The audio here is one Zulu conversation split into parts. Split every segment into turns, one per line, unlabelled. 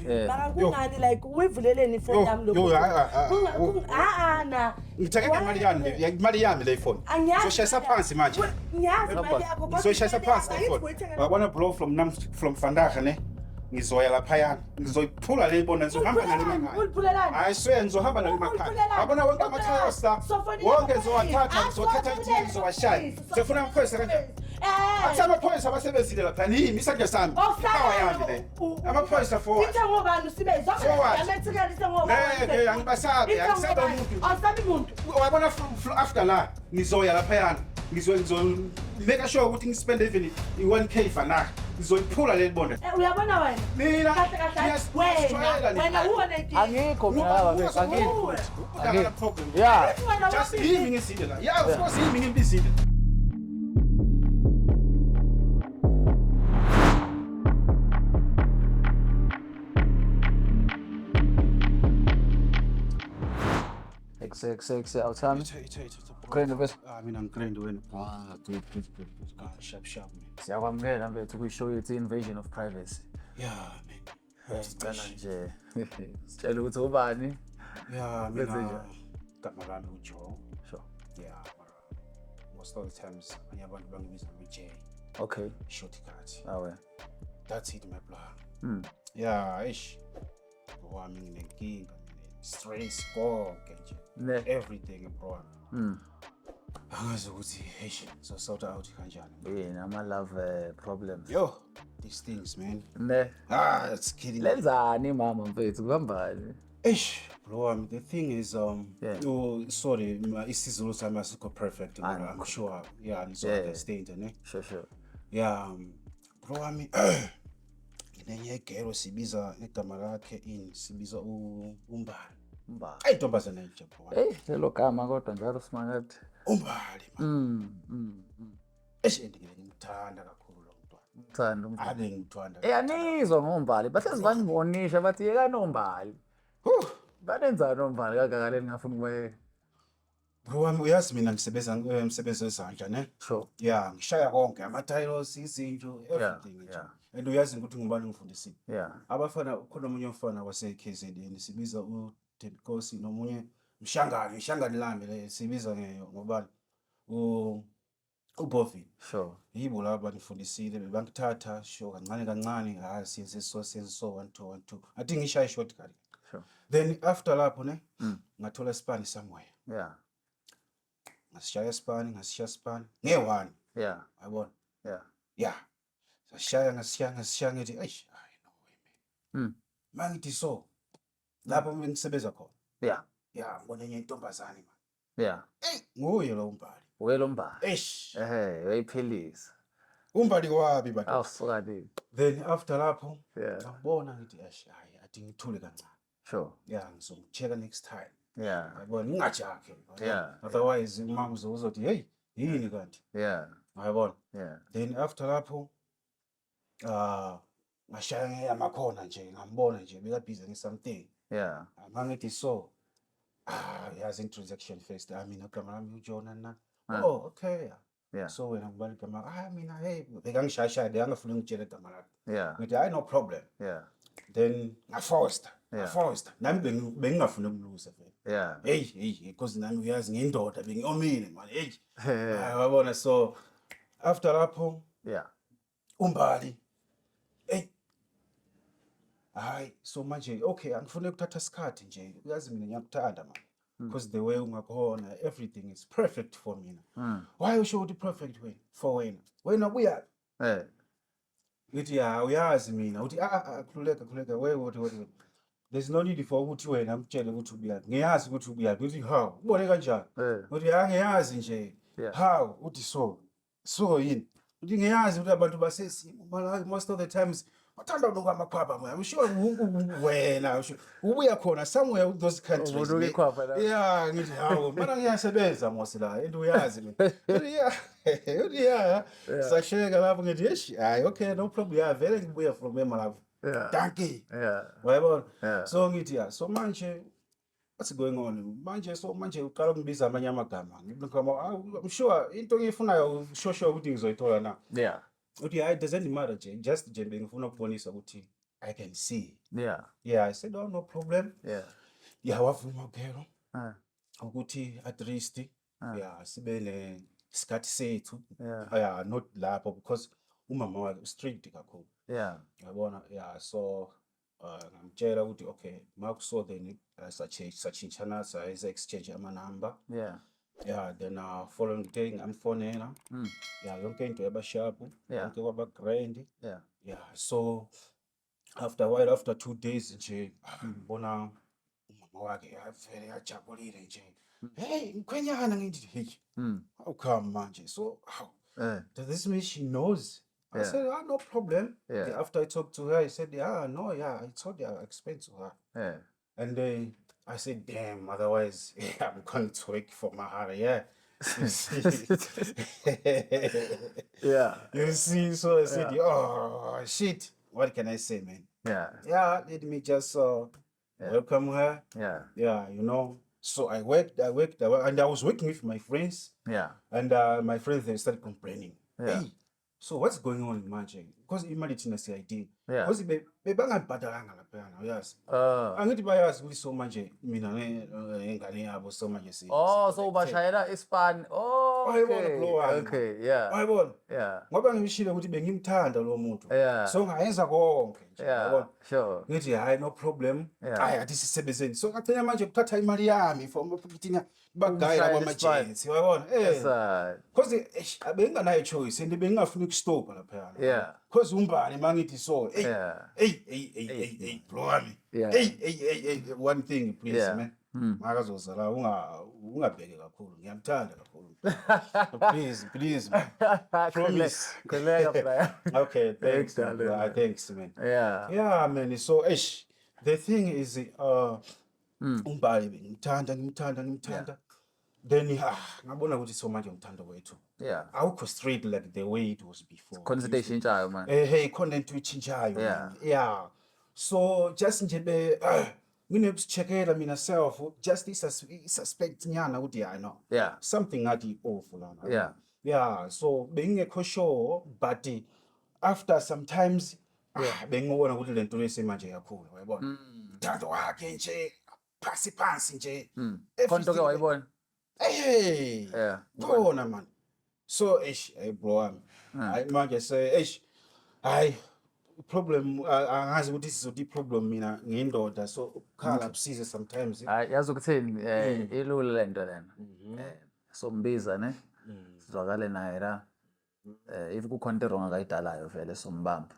Mara kungani like uyivuleleni ifoni yami
Yo,
lokhu?
yo, ah, ah, ah,
Ah na.
Ngithenge ngemali yami le, imali yami le ifoni.
Angiyazi.
Ngizoshayisa phansi manje.
Ngiyazi imali yakho. Kodwa
Ngizoyishayisa phansi le
angithi
ifoni.
uyithenge-
Wabona bro from vandag ne. Ngizoya laphayana. Ngizoyiphula le ibona ngizohamba nale emakhaya.
Uliphulelani?
I swear ngizohamba nale emakhaya.
Uliphulelani?
Wabona wonke ama-tiles la.
Sofonela
Wonke
amaphoyisa.
ngizowathatha,
Ah,
ngizothatha
sofonela
ithini ngizowashaya.
amaphoyisa.
Sefuna amaphoyisa kanjani?
Eh.
Athi amaphoyisa abasebenzile lapha. Yimi isandla sami. Ipower yami le. Amaphoyisa for what?
Ithe ngobani usibe
For what?
Yamethukela ithe ngobani.
Ngeke, angibasabi,
Ithe
angisabi
ngobani?
umuntu.
Awusabi muntu.
Wabona after la ngizoya laphayana ngizo make sure ukuthi ngispend even i-1K vandag ngizoyiphula leli bonda.
Eh, uyabona wena?
Mina
Kahle kahle.
ngiyasijwayela
Wena,
nina.
wena uwona inkinga.
Angikho mina baba, angikho.
Angikho problem.
Yeah.
Wena
Just
wabili.
yimi ngizile la. Yeah, of course yimi ngibizile.
Ekse ekse ekse awuthami. Grand mfethu.
Ah, mina ngigrand wena.
Ah, good good good. good.
Ah, sharp sharp man.
Siyakwamukela mfethu kwi-show yethu Invasion of Privacy.
Yeah, man.
Sicela nje sitshele ukuthi ubani.
Yeah,
Wenze
mina
njani?
igama lami uJoe.
Sure.
Yeah, mara most of the times abanye abantu bangibiza ngo-J,
Okay.
shortcut.
Awe.
That's it my plan. Yeah, eish. Wami nginenkinga, ngine-stress konke nje.
Ne.
Everything bro. Angazi ukuthi eish so sort out kanjani.
Yini ama love problems.
Yo, these things man.
Ne.
Ah, it's killing me.
Lenzani mama mfethu kuhambani?
Eish, bro, the thing is
Yeah.
oh sorry, isiZulu sami asikho perfect,
Ah,
but I'm sure yeah, nizo
Yeah.
understand ne.
Sure.
Yeah, bro wami nginenye igero sibiza ngegama lakhe ini sibiza uMbali.
Mbali.
Ayi ntombazane nje bro wami.
Hey, lelo gama kodwa njalo simakade.
Umbali man. Eish ngike ngimthanda kakhulu lo mntwana.
Ngithanda umntwana.
Ave ngimthanda.
Eh anizwa ngombali, bahlezi bangibonisha bathi yekani ombali.
Huh.
Banenzani ombali kangaka leli ngafuna ukubayeka.
Bro wami uyazi mina ngisebenza umsebenzi wezandla ne.
Sure.
Yeah, ngishaya konke ama-tiles, izinto, everything nje.
yeah.
And uyazi ukuthi ngubani ongifundisile.
Yeah.
Abafana khona omunye umfana wase-KZN sibiza uDebikosi nomunye Mshangane, Mshangane lami le sibiza ngobani? uBovin.
Sure.
Yibo laba banifundisile bebangithatha sho kancane kancane hayi siyenze so siyenze so 1 2 1 2. Athi ngishaye shortcut.
Sure.
Then after lapho ne ngathola isipani somewhere.
Yeah.
Ngasishaya isipani, ngasishaya isipani nge-1.
Yeah.
Yabona?
Yeah.
Yeah. Sashaya ngasishaya ngasishaya ngithi eish hayi no way man. Mangithi so lapho ngisebenza khona.
Yeah.
Yeah, ngibona enye intombazane man.
Yeah.
Ey, nguye lo uMbali.
Uye lo mbali.
Eish.
Ehhe, uyayiphilisa.
Umbali wabi bantu.
Awusuka nini.
Then after lapho
Yeah.
ngabona ngithi eish hayi athi ngithule kancane.
Sure.
Yeah, ngizomcheka next time.
Yeah.
Yabona ngingajakhe.
Yeah.
Otherwise umama uzothi hey yini kanti?
Yeah.
Yabona.
Yeah.
Then after lapho ngashaya ngamakhona nje ngambona nje beka busy nge something.
Yeah.
Mangithi so yazi introduction first. I mean igama lami uJona na.
Ah.
Oh okay.
Yeah.
So wena ngibala igama ah mina hey bekangishayashaya bekangafuni ngitshele igama lakhe.
Yeah.
Ngithi hayi no problem.
Yeah.
Then ngafosta.
Yeah.
Ngafosta. Nami bengingafuni ukumluza vele.
Yeah.
Hey hey because nami uyazi ngiyindoda bengiomile man. Hey. Hayi wabona so after lapho
Yeah.
uMbali hey hayi so manje okay angifuni ukuthatha isikhathi nje uyazi mina ngiyakuthanda man because the way ungakhona everything is perfect for mina. Why usho ukuthi perfect wena for wena wena uyaphi?
Eh.
Ngithi ya uyazi mina uthi ah ah khululeka khululeka wait wait wait wait. There's no need for ukuthi wena ngitshele ukuthi ubuyaphi. Ngiyazi ukuthi ubuyaphi. Ngithi how ubone kanjani?
Eh.
Ngithi ya ngiyazi nje.
Yeah.
How uthi so so yini? Uthi ngiyazi ukuthi abantu basesimo mara most of the times bathanda unuka amakhwapha man. I'm sure wena usho ubuya khona somewhere with those countries.
Ubunuka ikhwapha la.
Yeah, ngithi hawu mara ngiyasebenza mos la and uyazi mina. Uthi yeah. Uthi yeah. Sasheka lapho ngithi eish hayi okay no problem yeah vele ngibuya from eMalawi.
Yeah.
Dankie.
Yeah.
Wayabona?
Yeah.
So ngithi yeah so manje what's going on? Manje so manje uqala ukungibiza amanye amagama. Ngigama I'm sure into engiyifunayo sure sure ukuthi ngizoyithola na.
Yeah.
Uthi hayi doesn't matter nje just nje bengifuna ukubonisa ukuthi I can see.
Yeah.
Yeah, I said, oh, no problem. Yeah, wavuma ugero ukuthi at least yeah, sibe nesikhathi sethu. Yeah, not lapho because umama wakhe strict kakhulu. Yabona, yeah, so ngamtshela ukuthi okay, makuso then sachintshana, sa exchange ama number. Yeah, then following day ngamfonela. Yeah, yonke into yaba sharp, yonke kwaba grand. Yeah, so after a while, after 2 days nje, ngibona umama wakhe avele ajabulile nje. Hey, mkhwenyana, ngithi hey, how come manje? So how does this mean she knows? I said, ah, no problem. After I talked to her, I said, yeah, no, yeah, I told her, I explained to her. And then I said, damn, otherwise I'm going to work for mahara, yeah. You see? You see, so I said, oh, shit. What can I say, man?
Yeah.
Yeah, let me just welcome her. Yeah. So I worked, I worked, I worked, and I was working with my friends, and my friends, they started complaining. Hey, so what's going on manje? Because imali thina siyayidinga. Because bebangabhadalanga laphayana, uyazi. Angithi bayazi ukuthi so manje mina nengane yabo so manje si
Oh, so ubashayela ispan. Oh,
Wayibona,
okay.
bro wami. Wayibona?
Yeah.
Ngoba ngishilo ukuthi bengimthanda lo muntu. So ngayenza konke nje, yabona. Ngithi hayi, no problem. Hayi, athi sisebenzeni. So ngagcina manje kuthatha imali yami from thina bagayela
Umshayela
kwama-gents, uyabona? Eh.
Yes, sir.
Because eish, benginganayo choice and bengingafuni ukustopa laphayana. Because umbani mangithi so, hey, hey, hey, hey, hey, hey, bro wami. Hey, hey, hey, hey, one thing please, man. Makazozala ungabheki kakhulu. Ngiyamthanda kakhulu. Please, please, man. Promise.
Khuleka, Brian.
Okay, thanks,
Thanks, darling.
Thanks, man. Yeah, man. So, eish, the thing is, umbali ngimthanda, ngimthanda, ngimthanda. Then ah, ngabona ukuthi so manje umthando wethu awukho straight like the way it was before.
Khona izinto ey'shintshayo manje.
Eh, hey, khona into itshintshayo. Man. Yeah. So just nje be nginekusicheckela mina self, just i-suspect nyana ukuthi I know something ngathi off lana. Yeah, so bengingekho sure, but after sometimes ah, bengibona ukuthi lento lesemanje yakhula, uyabona. Uthando wakhe nje phansi phansi nje.
Khona into ke wayibona.
Hey. Khona man. So eish, hey bro wami. Hayi manje se eish. Hayi, problem angazi ukuthi sizothi problem mina ngiyindoda, so ukukhala kusize sometimes.
Hayi, yazi ukuthini, ilula lento lena. Sombiza ne. Sizwakale naye la. If kukhona into wrong akayidalayo vele sombamba.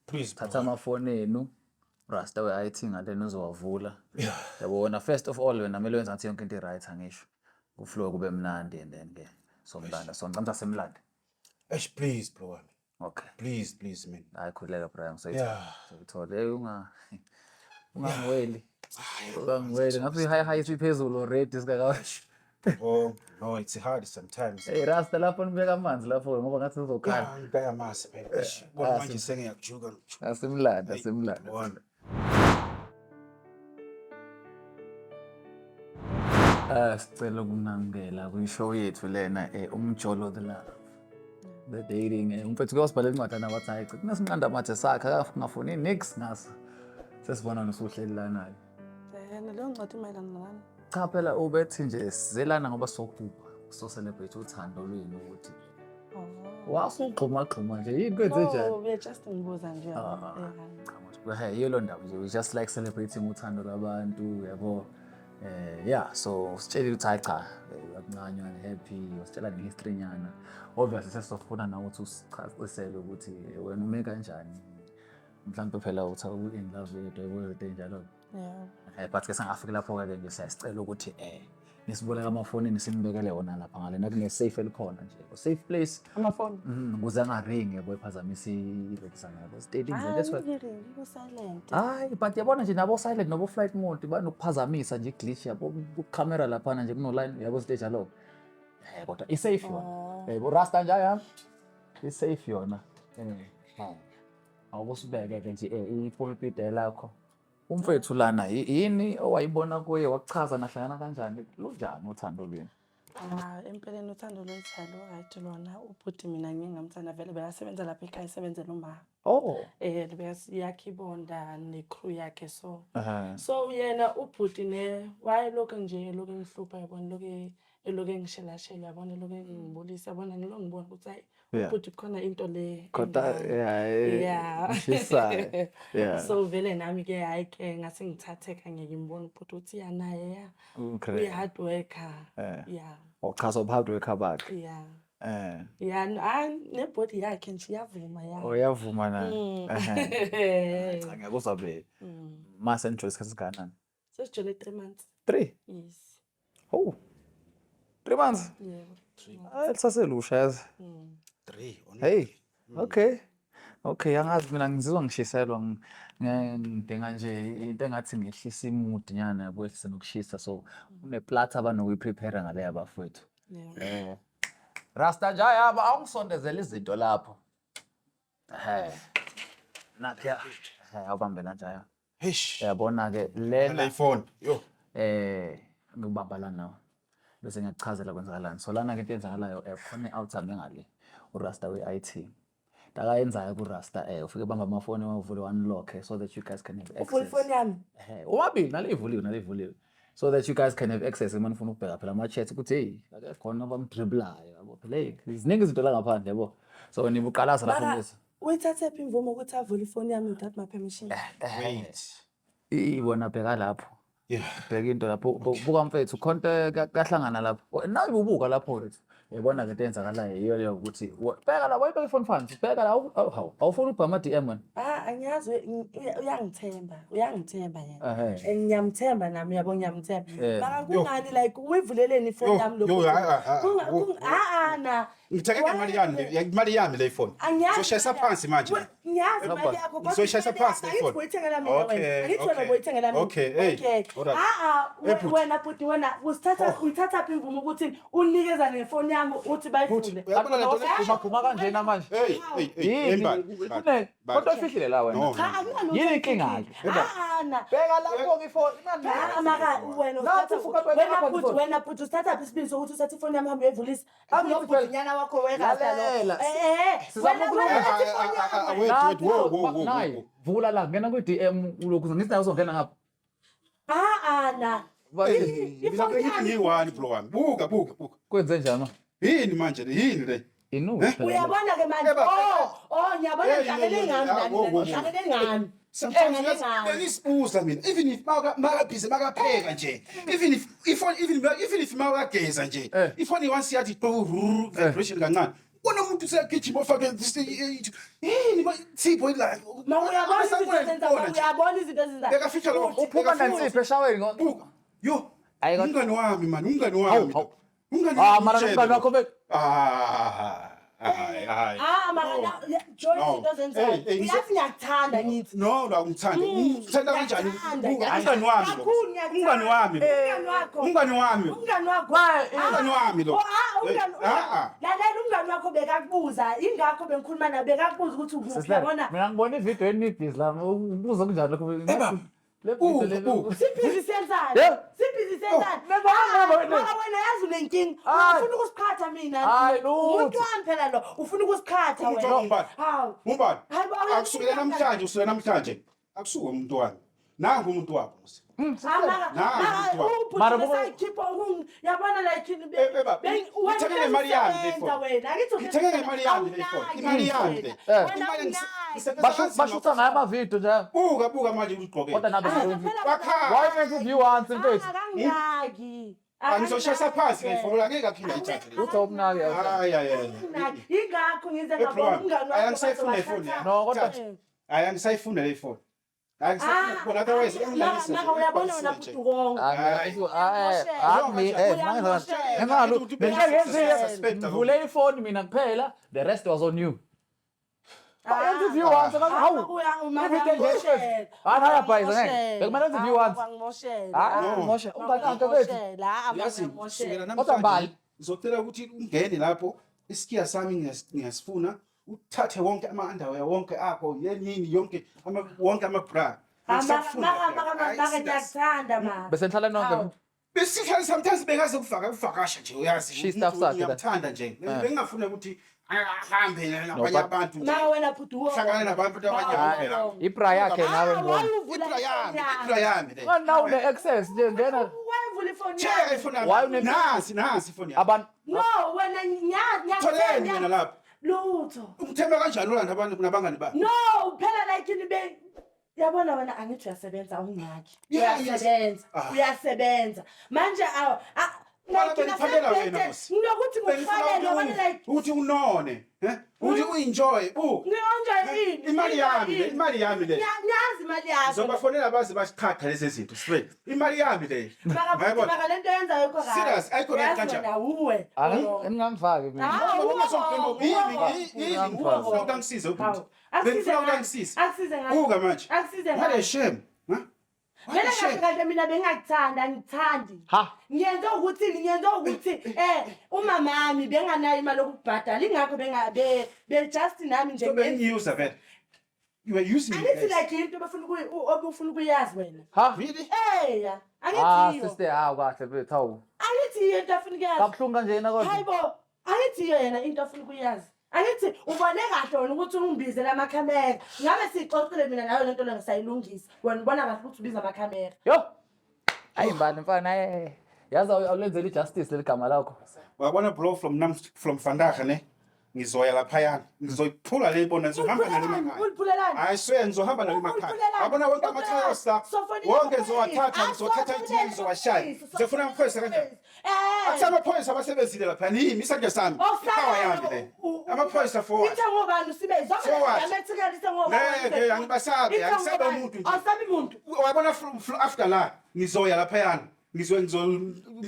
Please, bro.
Thatha amafoni enu. Rasta we-IT ngalena uzowavula. Yabona, first of all wena kumele wenze ngathi yonke into i-right, angisho. Kuflow kube mnandi and then ke somlanda. So ngicela semlande.
Eish, please, bro wami.
Okay.
Please, please, man.
Hayi, khuleka Brian, soyithola. Soyithola. Hey, ungangiweli. Ungangiweli. Ngathi hayi hayi siphezulu already singakasho.
Oh, no, it's hard sometimes.
Hey Rasta, lapho nibeka amanzi lapho ngoba ngathi uzokhala.
Yeah, ngibeka amasi phela. Eish, bona manje sengiyakujuka.
Asimlande, asimlande.
Bona.
Sicela ukunamukela kwi-show yethu lena, Umjolo the Love. The dating, umfethu ke wasibhalela incwadana wathi hayi cha, kunesinqanda mathe sakhe akafuni nix ngaso. Sesibona nosuhleli lana.
Naleyo ncwadi imayelana nani?
Cha phela ubethi nje sizelana ngoba sokugubha, so celebrate uthando lwenu ukuthi wasugxuma gxuma nje yini, kwenze njani?
No, we just ngibuza nje.
Ah.
Yeah.
Cha, hey, yiyo ndaba nje, we just like celebrating uthando lwabantu, yabo. Yeah, so sitshelile ukuthi hayi cha, uyakuncanywa and happy, usitshela nge-history nyana. Obviously sesizofuna nawe ukuthi usicacisele ukuthi wena ume kanjani. Mhlawumbe phela uthi u-in love yedwa, yabo, izinto ey'njalo. But ke sangafiki lapho-ke nje siyasicela ukuthi nisiboleke amafoni, nisinibekele wona lapha ngalena kune-safe elikhona nje, safe place.
Amafoni.
Ukuze angaringi, yabo, ephazamise ilokuzana, yabo, dating nje, that's why.
Ku-silent.
Hayi, but yabona nje nabo silent nobo flight mode banokuphazamisa nje, i-glitch, yabo, kukhamera laphana nje kuno-line, yabo, izinto ey'njalo. Kodwa i-safe yona.
Oh.
Yebo, rasta nje yami. I-safe yona. Awusibeke-ke nje ipulpit lakho. Umfethu lana yini owayibona kuye wakuchaza, nahlangana kanjani? Lunjani uthando lwenu?
Ah, empeleni uthando lwethu alu-right lona. Ubhuti mina ngike ngamthanda vele bekasebenza lapha ekhaya esebenzela uma.
Oh.
Bekasiyakha ibonda ne-crew yakhe so.
Uh-huh.
So yena ubhuti ne wayelokhu nje elokhu engihlupha yabona, lokhu elokhu engishelashela yabona, elokhu engibulisa yabona, ngilokhu ngibona ukuthi hayi ubhuti khona into le
Kodwa
enginayo.
yeah, eshisayo. Yeah.
So vele nami ke hayi ke ngase ngithatheka ngeke ngibone ubhuti ukuthi ya naye ya
Okay.
uyi-hard worker. Yeah.
Uchaza ubu-hard worker bakhe.
Yeah.
Eh.
Yeah, hayi nebody yakhe nje iyavuma ya.
Oh, uyavuma naye. Ehe. Cha, ngiyakuzwa be. Mase nijole isikhathi esingakanani?
Sesijole 3 months.
3?
Yes.
Oh. 3 months?
Yebo.
Ah, lisaselusha yazi.
3 only.
Hey. Okay. Okay, angazi mina ngizizwa ngishiselwa ngidinga nje into engathi ngehlisa i-mood nyana yabo, yehlise nokushisa, so une-platter abanokuyi-prepare ngale yabafowethu.
Yeah.
Rasta nje yaba awungisondezela izinto lapho. Ehhe. Nakho. Ehhe, awubambe la nje.
Eish.
Uyabona ke lena
Le phone. Yo.
Ngikubamba la nawe. Bese ngiyakuchazela kwenzakalani. So lana ke into eyenzakalayo khona i-outcome engale uRasta we-IT. Into akayenzayo kuRasta ufike bamba amafoni wavule unlock so that you guys can have
Uvula
access.
ifoni yami.
Omabili nale ivuliwe nale ivuliwe. So that you guys can have access uma nifuna ukubheka phela ama-chat ukuthi hey akekho khona abamdriblayo yabo phela hey ziningi izinto la ngaphandle yabo. So nibuqalaza lapho
Mara
mfethu.
uyithathe phi imvume ukuthi avule ifoni yami without my permission?
Wait.
Ibona bheka lapho.
Yeah.
Bheka into lapho buka mfethu khonto kuyahlangana lapho. Nawe ubuka lapho wethu. Uyabona ke into eyenzakalayo yiyo leyo ukuthi bheka la wayibeka ifoni phansi bheka la hawu awufuni ukubheka ama-DM wena.
Ah, angiyazi uyangithemba, uyangithemba yena.
Ehhe.
And ngiyamthemba nami uyabo ngiyamthemba. Mara kungani like uyivuleleni ifoni
Yo,
yami lokhu?
yo, ah, ah, ah,
Ah na.
Ngithenge ngemali yami le, imali yami le phone.
Angiyazi
Ngizoshayisa
imali yakho.
phansi manje.
Ngiyazi imali yakho kodwa
Ngizoshayisa
imali
phansi
yakho,
le
angithi
phone.
boyithengela mina wena.
Okay,
Angithi wena
okay.
boyithengela mina.
Okay, hey,
Okay.
alright.
Ah ah,
Hey, bhuti.
wena bhuti wena usithatha uyithatha phi imvume ukuthi unikeza nefoni yami uthi bayivule?
Uyabona le nto le?
Phuma phuma kanjena manje.
Hey, hey, hey, hey,
Yini?
Mbali,
Kune
Mbali.
kodwa ofihlile la wena.
No.
Cha, akunalutho.
Yini inkinga ke?
Ah ah na.
Bheka lapho ke ifoni.
Ah, maka wena
Nathi
usithatha
fuka wena
wena
ngapha
bhuti
ifoni.
wena bhuti usithatha phi isibindi sokuthi uthathe ifoni yami uhambe uyayivulisa?
Angithi
Lo
phela-
bhuti wakho werasta lo.
Lalela.
Eh eh.
Sizama
Wena
ukulunga.
wena
Ah,
uthatha ifoni
ah, ah, ah,
yami.
wait, wait, whoa, whoa, whoa,
Nayi,
whoa.
vula la ngena kwi-DM ulokhu ngithi nawe uzongena ngapha.
Ah ah na.
Mina bengithi ngiyi-one bro wami. Buka, buka, buka.
Kwenze njani ma?
Yini manje le? Yini le?
Inuku phela.
Uyabona ke manje.
Eba,
Oh, oh ngiyabona
Hey,
ngihlangene
hey, hey,
ngami
ah,
nani,
whoa, whoa, whoa.
ngihlangene ngami.
Sometimes
Ngihlangene ngami.
bengisibuza mina even if makabhizi makapheka nje even if ifone even if makageza nje ifone once yathi vibration kancane kunomuntu useyagijima ofake yini thipho la.
Ma uyabona izinto ezenza, ma uyabona izinto ezenza.
Bekafihla lo
Uphuma nansipho eshaweni ngo.
Buka yo,
Ayi, kodwa-
umngani wami man, umngani wami.
Hawu, hawu.
Umngani
Ah,
wami
mara
utshele
umngani
lo.
wakho
Ah, hayi hayi.
Ah, mara
No.
join
No.
izinto ozenzayo.
Hey, hey,
Uyazi ngiyakuthanda ngithi.
No, la ungithande. Ungithanda kanjani?
Ngiyakuthanda,
Buka, umngani wami lo.
Kakhulu ngiyakuthanda.
Umngani wami lo.
Umngani wakho.
Umngani wami.
Umngani wakho.
Umngani wami lo.
Oh, ah, umngani.
Ah, ah.
Lalela umngani wakho bekakubuza, ingakho bengikhuluma naye bekakubuza ukuthi ukuphi
Sister,
yabona.
mina ngibona ividiyo enibhizi la ubuza kunjani lokho.
Eba,
Le video
buka,
le.
buka.
Sibhizi senzani?
Yeah.
Sibhizi senzani?
Neba, neba, wena.
Mara wena yazi unenkinga.
Hayi.
Ufuna ukusiqhatha mina.
Hayi, lutho.
Umuntu wami phela lo, ufuna ukusiqhatha
Umuntu
wena.
wakho ubani?
Hawu.
Ubani?
Hayi, ba, uyazi
Akusukela
ukuthi
namhlanje, usukela namhlanje. Akusuke umuntu wami. Nangu umuntu wakho. Musa.
Ah, mara
Nangu
mara
umuntu wakho.
ubhuti
Mara buka-
besayikhipha yabona like
Eh, eh, ba, ngithenge ngemali yami le phone.
wena. Angithi
Ngithenge ngemali yami le phone. Imali yami le.
Wena
Imali
unaki.
ngisebenza
Bashutha ngayo amavidiyo nje.
Buka, buka manje ugqoke.
Kodwa nabe
Wakhala.
Why make view once mfethu?
Akanginaki.
Angizoshayisa phansi ngefoni angeke aphinde ayithathe le.
Uthi awumnaki.
Hayi hayi hayi.
Akanginaki. Ingakho ngize
Eh, bro
ngabona
wami,
umngani
hayi
wakho
angisayifuni le
waze
phone
wathatha.
yami.
No, kodwa-
Thatha. Hayi angisayifuni le phone. Hayi angisayifuni phone otherwise iyangidlalisa nje,
Maka uyabona wena
iyangibhalisile nje.
futhi wonke.
Ngivule ifoni mina kuphela, the rest was on you. Yenza view once hawu. Ividiyo nje chef. Hayi hayi abhayiza ngeke. Bekumele enze view once. Hayi
No.
moshe umngani wakhe mfethu.
Yazi kusukela
Kodwa
namhlanje
Mbali.
ngizocela ukuthi ungene lapho isikiya sami ngiyasifuna uthathe wonke ama-underwear wonke akho yenini yonke wonke ama-bra. Angisakufuni lapha. Hayi, serious.
Ngiyakuthanda ma.
Bese nihlala nonke.
Besihlale sometimes bekaze kuvaka kuvakasha nje uyazi.
She stuff sakhe la.
Ngiyamthanda nje. Bengingafuni ukuthi ahambe nabanye
but-
abantu nje.
Ma wena bhuti wo.
Hlangana nabantu abanye kuphela.
Ibra yakhe nawe ngibona.
Ibra yami, ibra yami le.
Manje nawe une-access nje ngena
Wayivula ifoni
Check
yami.
ifoni
Why
yami. Nasi nasi ifoni yami.
abantu
No, wena nya
Tholeni mina lapha.
Lutho.
Ungithemba kanjani ulanda abantu nabangani bakhe?
No, phela like nibe yabona wena angithi uyasebenza ungaki.
Yeah, yes.
Uyasebenza.
Ah.
Uyasebenza. Manje aw
Wala
like
bengiphakela wena, Nkosi.
Nginokuthi
Bengifuna
ngikufanele
ukuthi
wena like
ukuthi unone, eh? Ukuthi uenjoy, bu.
ngiyonja ini?
Imali yami le, imali yami le.
Ngiyazi imali yakho.
Ngizobafonela baze basiqhatha lezi zinto, straight. Imali yami le.
Maka
Uyayibona?
maka lento yenzayo ikho kahle.
Serious, ayikho right
Uyazi
kanjani?
wena uwe.
Ngingamfaki mina.
Ah,
Ngoba
uwe,
ungazongibhema,
uwe,
yimi,
uwe,
yimi,
uwe.
ngifuna ukuthi angisize ubhuti.
Hawu, akusize
Bengifuna ukuthi
ngani?
angisize.
Akusize ngani?
Buka manje.
Akusize
What a
ngani?
shame. Huh? What
Vele
a
kahle
shame.
kahle mina bengingakuthandi, angikuthandi.
Ha.
Ngiyenze ukuthi ngiyenze ukuthi umamami benganayo imali yokubhadala ingakho benga be be just nami nje
So bengiuser vele. You were using me.
angithi
guys.
like into obufuna ukuyi obufuna ukuyazi wena.
Ha.
Really?
Eya,
Ah
angithi iyo.
sister hawu kahle mfethu hawu.
Angithi iyo into afuna ukuyazi.
Kabuhlungu kanjena kodwa.
Hayibo, angithi iyo yena into afuna ukuyazi. Angithi ubone kahle wena ukuthi ungibizele amakhamera. Ngabe siyixoxile mina nawe lento le ngisayilungisa. Wena ubona kahle ukuthi ubiza amakhamera.
Yo. Ayi mbani mfana eh. Yazi awulenzeli justice leli gama lakho.
Wabona bro from nam from vandag ne. Ngizoya laphayana. Ngizoyiphula le bona ngizohamba nalo emakhaya.
Uliphulelani?
I swear ngizohamba nalo emakhaya.
Uliphulelani?
Yabona wonke amakhaya la.
Sofonile
Wonke
amaphoyisa.
ngizowathatha ngizothatha
Asofonile
ithini ngizowashaya.
amaphoyisa,
Ngizofuna amaphoyisa kanjani?
Eh.
Akuthi amaphoyisa abasebenzile lapha yimi isandla sami. Ipower yami le. Amaphoyisa forward.
Ithe ngobani usibe zonke
Forward.
lamathikali ithe ngobani.
Ngeke, angibasabi, angisabi umuntu nje.
Awusabi muntu.
Wabona from after la ngizoya laphayana. Ngizo ngizo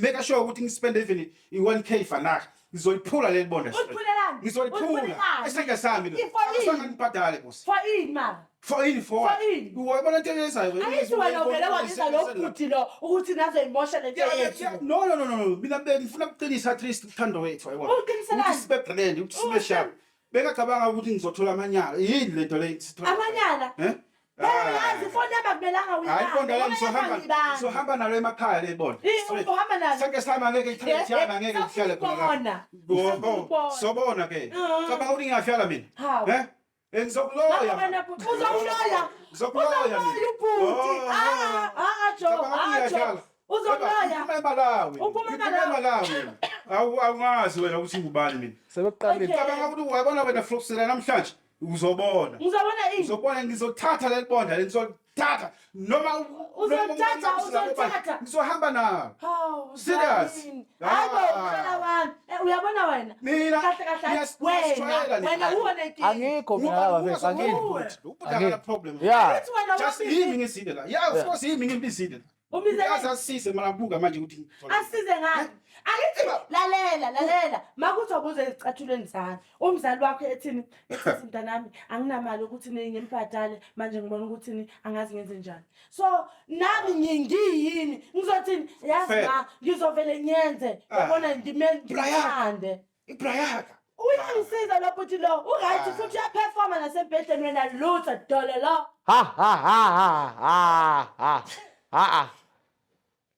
make sure ukuthi ngispend even i1k vandag. Ngizoyiphula leli bonda.
Uliphulelani?
Ngizoyiphula.
Uliphulelani?
Isandla sami lo.
For ini?
Akusanga ngibhadale boss.
For ini mara?
For ini for what?
For ini?
Uyabona into eyenzayo.
Angithi wena uvele wabiza lo bhuti lo ukuthi nazoyimosha lento
Yeah,
yethu.
yeah, no no no no no. Mina bengifuna ukuqinisa at least uthando wethu yayibona.
Uqiniselani?
Ukuthi sibe brilliant, ukuthi sibe sharp. Bengacabanga ukuthi ngizothola amanyala. Yini lento le sithola?
Amanyala?
Eh?
Phela uyazi ifoni yami akumelanga
Hayi
uyibambe.
ibonda la
Ngoba
ngizohamba
yangibamba.
ngizohamba nalo emakhaya le bonda.
Eh, uhamba nalo?
Sonke sami angeke ihlale yami angeke ngihlale khona.
Sokubona.
Bo, sobona ke. Cabanga ukuthi ngiyafyala mina.
Hawu.
Eh? Eh, Ngizokuloya.
Ngakho wena bhuti, uzokuloya.
Ngizokuloya mina.
Uzokuloya ubhuti.
Oh,
Ah, ah, ah, Joe,
Cabanga ukuthi
ah, Joe.
ngiyadlala.
Uzokuloya.
Ngiphuma eMalawi.
Uphuma
Ngiphuma
eMalawi.
eMalawi. Awu awungazi wena ukuthi ngubani mina.
Sebekuqalile.
Okay.
Cabanga ukuthi wayibona wena Floxela namhlanje uzobona.
Ngizobona ini?
Uzobona ngizothatha leli bonda ngizothatha noma
Uzolithatha,
noma-
uzolithatha.
Ngizohamba nalo.
Hawu,
Serious?
Dlamini. Hayi bo,
Ah.
mfana wami. Eh, uyabona wena?
Mina
Kahle kahle.
ngiyasijwayela
Wena,
nina.
wena uwona inkinga.
Angikho mina laba mfethu angikho.
Ubhuti akana problem.
Yeah.
Angithi wena
Just
wabizile.
yimi ngizile la. Yeah, of course yimi ngibizile.
Ubizele
Yazi asisize mara buka manje ukuthi
asize ngani? Angithi lalela lalela makuthi ubuze ezicathulweni zami umzali wakho ethini ethi mntanami anginamali ukuthi ngimbhadale manje ngibona ukuthi ni angazi ngenze njani so nami ngiyini ngizothini yazi
Fair.
ma ngizovele ngiyenze
Ah.
yabona ngime
Brian.
ngithande
Ibrayaka.
uyangisiza lo bhuti lo uright
Ah.
futhi uyaperforma nasembhedeni wena lutho dole lo
Ha ha ha ha ha ha. Ha ha.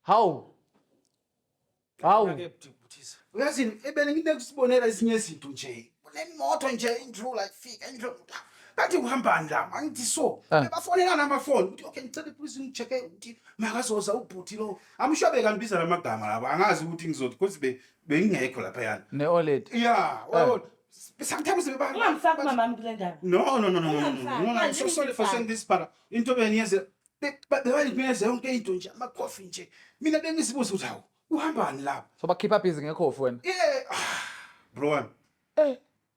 Hawu. Hawu.
Uyazi ebene nginekusibonela ezinye izinto nje. Kunemoto nje indlula ifika indlula. Kanti uhambani la? Angithi so.
Ah.
Bebafonelana amafoni. Uthi okay ngicela please ngicheke ukuthi makazoza ubhuti lo. I'm sure bekambiza lamagama laba. Angazi ukuthi ngizothi because be bengingekho lapha yana.
Ne-OLED.
Yeah, well, sometimes beba
ungamfaki umamami kule ndaba
No, no, no, no, no, no, no,
Ungamfaki.
no, I'm so sorry for saying this, but into bengiyenze bebayinikeza yonke into nje amakhofi nje. Mina bengizibuza ukuthi hawu, uhambani lapha?
So bakhipha busy ngekhofi wena.
Yeah, ah, bro wami.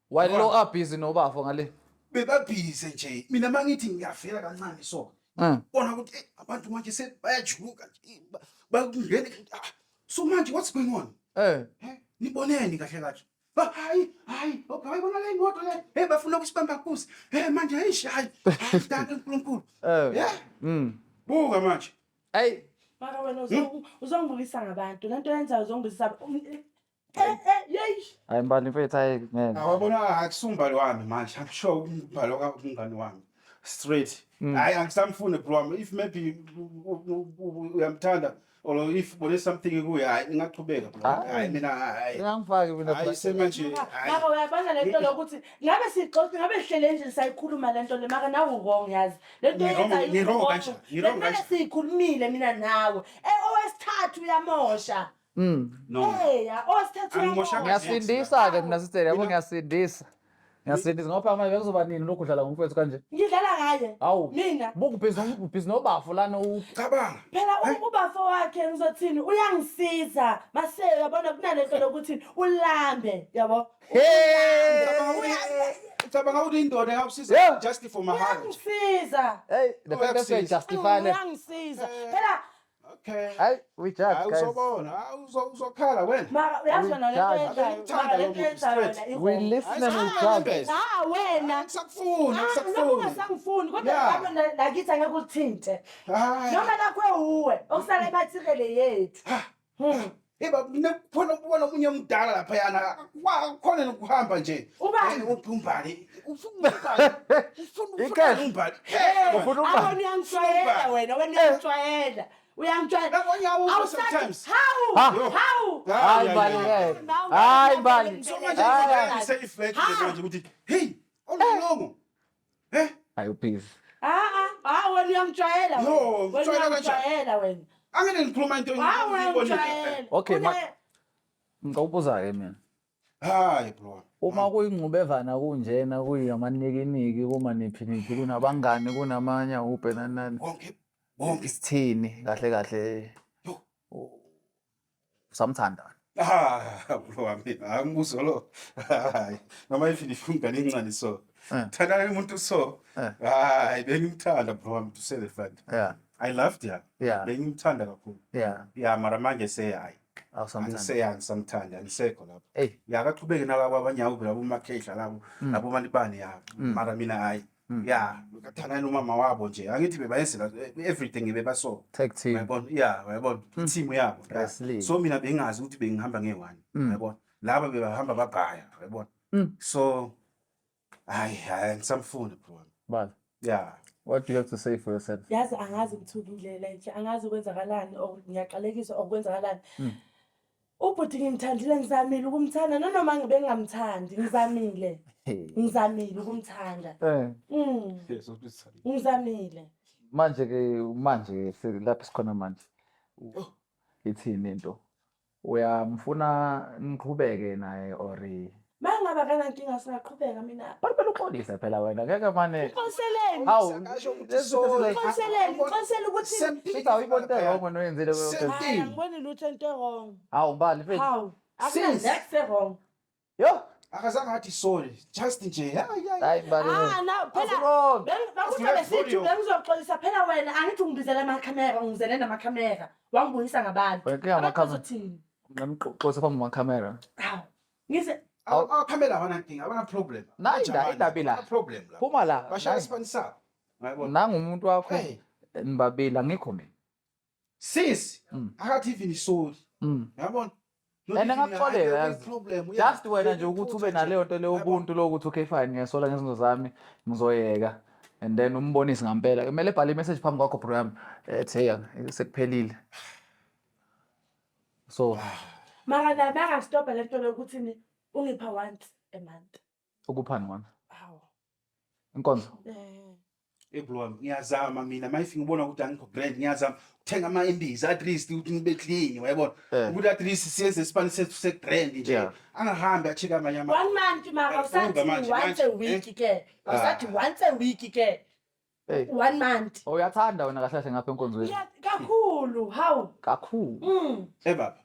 While lo are busy nobafo ngale.
Bebabhize nje. Mina mangithi ngiyafela kancane so. Bona ukuthi eh, abantu manje sebayajuluka nje. Bakungena ah, so manje what's going on? Eh, niboneni kahle kahle. Ba hayi, hayi, okay, bayibona le moto le. Hey bafuna ukusibamba kusi. Hey manje eish hayi. Hayi danke uNkulunkulu. Yeah. Buka manje.
Hey.
Mara wena uzongibukisa ngabantu lento yenzayo uzongibukisa yeyi
Hayi mbali mfethu hayi ngeke.
Awabona akusumbali wami manje. I'm sure umbhalo kaMngani wami. Straight. Hayi, angisamfuni bro wami. If maybe uyamthanda or if ubone something kuye, hayi, ningachubeka bro. Hayi, mina hayi.
Ingangifaki mina.
Hayi, semanje hayi.
Maka uyabona le nto lokuthi ngabe sixoxe, ngabe sihlele endlini sayikhuluma le nto le, maka nawe wrong, yazi. Le nto
Ngi-wrong-
oyenzayo
ngi-wrong
i-wrong.
kanjani? Ngi-wrong
Bekumele
kanjani?
siyikhulumile mina nawe. Owesithathu uyamosha.
No.
Eya, owesithathu
Angimoshanga.
uyamosha.
Ngiyasindisa-ke mina sister, yabo, ngiyasindisa. Ngiyasindisa ngoba manje bekuzoba nini lokhu udlala ngomfowethu kanje?
Ngidlala ngaye.
Hawu.
Mina.
Bukubhizi, ubhizi nobafu lana u
Cabanga.
Phela ubafo wakhe, ngizothini, uyangisiza. Mase uyabona kunalento lokuthi ulambe, yabo.
Hey!
Cabanga ukuthi indoda engakusiza just for mahala nje.
Uyangisiza.
Hey, the fact that you justify it.
Uyangisiza. Phela
Okay.
Hey, we judge,
Hayi,
guys.
uzobona. Hayi, uzokhala wena.
Mara uyazi wena lento
We
oyenzayo.
judge.
Mara lento oyenzayo wena
We
i-wrong.
listen and we
Hayi,
judge.
Ah, wena.
Angisakufuni,
Ah, noma
angisakufuni.
ungasangifuni kodwa
Yeah.
lapho nakithi angeke ulithinte.
Hayi.
Noma lakho uwe okusala emathirele yethu.
Hey baba, kukhona ubona omunye omdala laphayana. Khona nokuhamba nje.
Ubani?
Eh, uMbali. Ufuna uMbali. Ufuna
Ikhehle.
uMbali.
Ufuna uMbali.
Abona uyangijwayela wena, wena uyangijwayela. Uyangijwayela.
Yabona
Awusathi-
sometimes.
Hawu!
Ha.
Hawu!
Hayi Mbali ngeke. Hayi Mbali.
So manje
Hayi.
ngise-reflect nje manje ukuthi hey, all along. Eh?
Hayi, ubhizi.
Ah ah, ah, wena uyangijwayela. wena.
Yo,
Wena
ngijwayela kanjani?
uyangijwayela wena.
Angeke ngikhuluma into
Ah, wena
engiyibonile.
uyangijwayela.
Okay, Ngikubuza-ke mina.
Hayi bro.
Uma kuyingxubevana kunjena, kuyamanikiniki, kumaniphiniphi, kunabangani, kunamanye ahubhe, nani nani.
Bonke bonke.
Isithini kahle kahle?
Yo.
Usamthanda?
Ah, bro wami, angibuzo lo. Hayi, noma if ngifuna encane so. Thandana umuntu so. Hayi, bengimthanda bro wami, to say the fact. I loved her. Bengimthanda kakhulu. Yeah, mara manje seyayi.
Awusamthandi.
Angiseya, angisamthandi, angisekho lapho.
Hey.
Ya, akaqhubeke nalabo abanye labo makhehla labo, labo bantu bani ya. Mara mina hayi. Ya, kathandana nomama wabo nje. Angithi bebayenzela everything, bebaso.
Tag team.
Uyabona? Yeah, uyabona. Team yabo. Yeah.
Wrestling.
So mina bengazi ukuthi bengihamba nge-one. Uyabona? Laba bebahamba bagaya, uyabona? So hayi, hayi, angisamfuni bro.
Bala.
Yeah.
What do you have to say for yourself?
Yazi angazi ngithukile like angazi kwenzakalani or ngiyaqalekiswa or kwenzakalani. Ubhuti ngimthandile, ngizamile ukumthanda nanoma ngibe ngingamthandi, ngizamile. Ngizamile ukumthanda.
Yes, obviously.
Ngizamile.
Manje ke, manje lapho sikhona manje. Ithini into? Uyamfuna niqhubeke naye or
Mangaba kanankinga singaqhubeka mina.
But phela uxolise phela wena, ngeke mane.
Uxoliseleni?
Hawu,
Akasho ukuthi
lezi zinto
sorry.
Uxoliseleni? Uxolisele ukuthi
Same thing.
Sithi awuyiboni into wrong wena oyenzile kuyo.
Same
Hayi,
thing.
angiboni lutho into wrong.
Hawu Mbali mfethu.
Hawu.
Sis.
Akuna wrong.
Yo,
Akazange athi sorry, just nje. Hayi, hayi.
hayi Mbali.
Ah, na phela
Wrong.
Bakuthi besithi bengizoxolisa phela wena, angithi ungibizele amakhamera, ungizele namakhamera, wangibuyisa ngabantu.
Wena inkinga
Abantu
amakhamera.
bazothini?
Ngamxolisa phambi kwamakhamera.
Hawu. Ngize
Amakhamera abanankinga, abana problem.
Nayi indaba ila.
Abana problem la.
Phuma la.
Bashaya isipani sabo. Uyabona?
Nangumuntu wakho
Hey.
nibabili, angikho mina.
Sis, akathi even sorry. Uyabona? Not
And
even,
angakuxolela,
hayi,
yazi.
problem. Yeah.
Just wena nje ukuthi ube naleyo nto leyo, ubuntu lokuthi okay fine, ngiyasola ngezinto zami, ngizoyeka. And then umbonise ngampela. Kumele ebhale i-message phambi kwakho bro yami. Ethi hey, sekuphelile. So
mara na bangastopha lento lokuthi ni ungipha once a month.
Ukuphani wona?
Hawu.
Inkonzo.
Eh.
Hey bro wami, ngiyazama mina mayifi ngibona ukuthi angikho grand, ngiyazama ukuthenga ama-imbiza at least ukuthi ngibe clean, uyabona, ukuthi at least siyenze isipani sethu se-grand nje. Angahambi acheke amanye ama
One month mara
Uba
awusathi
manje,
once
manje,
a week ke. Awusathi once a week ke.
Hey.
One month.
Oh, uyathanda wena kahle kahle ngapha enkonzweni.
Kakhulu, hawu.
Kakhulu.
Eh baba.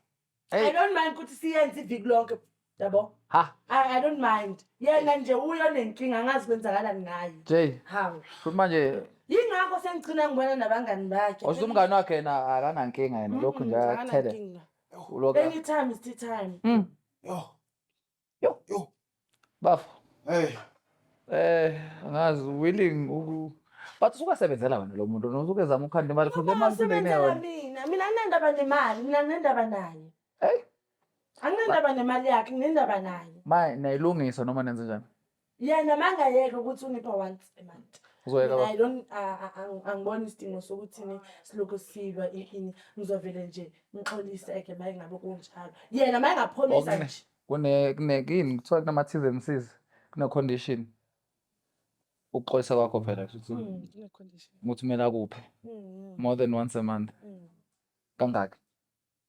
Hey.
I don't mind ukuthi siyenze iviki lonke. Yabo?
Ha.
I don't mind. Yena nje uyo nenkinga, angazi kwenzakalani ngaye.
Jay,
Hawu.
futhi manje
Yingakho sengigcina ngibona nabangani bakhe.
Osho umngani wakhe yena akanankinga yena, lokhu nje ayakuthele.
Akanankinga.
Ulokhu.
Anytime is tea time.
Yo.
Yo.
Yo.
Bafo.
Hey.
Angazi willing uku but usukasebenzela wena lo muntu, usuke zama ukhanda imali khona le mali
Usebenzela
ufuna wena.
mina anginandaba nemali, mina nginendaba naye.
Hey.
Anginandaba nemali yakhe, nginendaba naye.
Ma nayilungisa noma nenze njani?
Yena mangayeka ukuthi ungipha once a month.
Uzoyeka
Mina
ba-
I don't angiboni isidingo sokuthi ni silokhu silwa ini ngizovele nje ngixolise ke maye ngabe kunjalo. Yena maye ngapholisa
Okune-
nje.
Kune kune kini kuthiwa kunama T's and C's, kune condition. Ukuxolisa kwakho phela ukuthi
Kune condition.
ukuthi kumele akuphe more than once a month. Kangaki?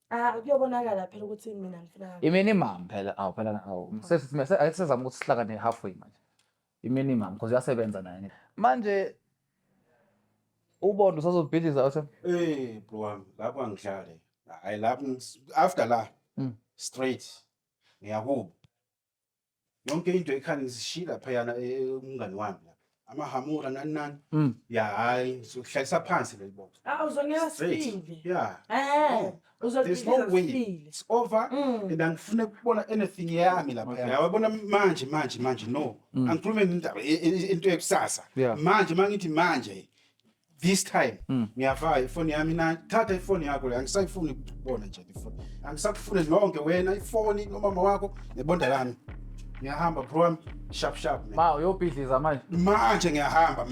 Ah kuyobonakala phela ukuthi mina ngifuna kangaki.
I-minimum phela awu phela awu ake sizame ukuthi sihlangane halfway manje. I-minimum because uyasebenza naye. Manje uBondo usazobhidliza uthe
Eh bro wami, lapho angidlale. Hayi lapho after la straight ngiyakubo. Yonke into ekhani ngizishila laphayana umngani wami lapha. Amahamura nani nani. Ya hayi ngizokuhlalisa phansi leli box.
Ah uzongena
Straight.
sifile.
Yeah.
Eh
There's no
uzolibhidliza
way.
sifile.
It's over and angifune ukubona anything yami lapha. Yabona manje manje manje no. Angikhulume indaba into yekusasa. Manje mangithi manje this time ngiyafaka ifoni yami na thatha ifoni yakho le angisayifuni ukubona nje ifoni. Angisakufuni nonke wena ifoni nomama wakho nebonda lami. Ngiyahamba bro wami sharp sharp man.
Ma uyobhidliza manje.
Manje ngiyahamba.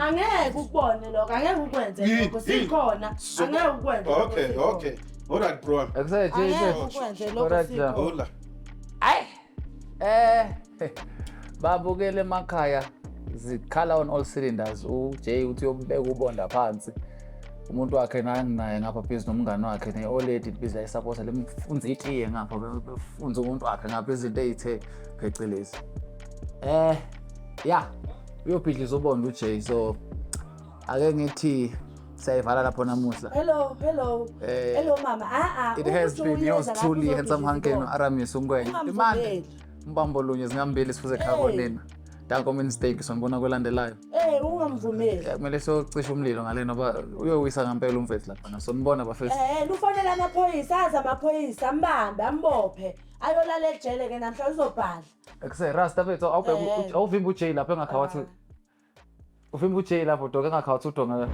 Angeke ukubone lokho, angeke ukwenze
Yini?
lokho
Yini?
sikhona. Angeke ukwenze. Lokho
Okay,
sikhona.
okay. All right bro wami.
Akusele
Angeke
Jay.
ukwenze lokho
Alright, ja.
sikhona.
Hola.
Ayi. Babukele emakhaya zikhala on all cylinders. uJay uthi uyobeka ubonda phansi. Umuntu wakhe naye ngapha busy nomngani wakhe ne-old lady busy ayisapota lemfunza itiye ngapha befunza umuntu wakhe ngapha izinto ey'the phecelezi. Ya uyobhidliza ubonda uJay, so ake ngithi siyayivala lapho namuhla.
Hello, hello. Hello mama. Ah ah.
It has
ukuthi
been yours
uyeza lapho
truly, Handsome
uzobhidliza
Hanken,
ubonda.
Aramis Ungwenya.
Ungamvumeli.
Imande umbambo lunye zingambili sifuze ekhaya konina. Danko mistake sonibona kwelandelayo.
Ungamvumeli.
Kumele siyocisha umlilo ngale noba uyowisa ngempela umfethu lapha. Sonibona bafethu.
Lufonela amaphoyisa, aze amaphoyisa ambambe, ambophe. Ayolala ejele ke namhla uzobhadla.
Ekuse Rasta mfethu awubheka awuvimba uJay lapha engakhawathi. Uvimba uJay lapho dog engakhawathi udonga.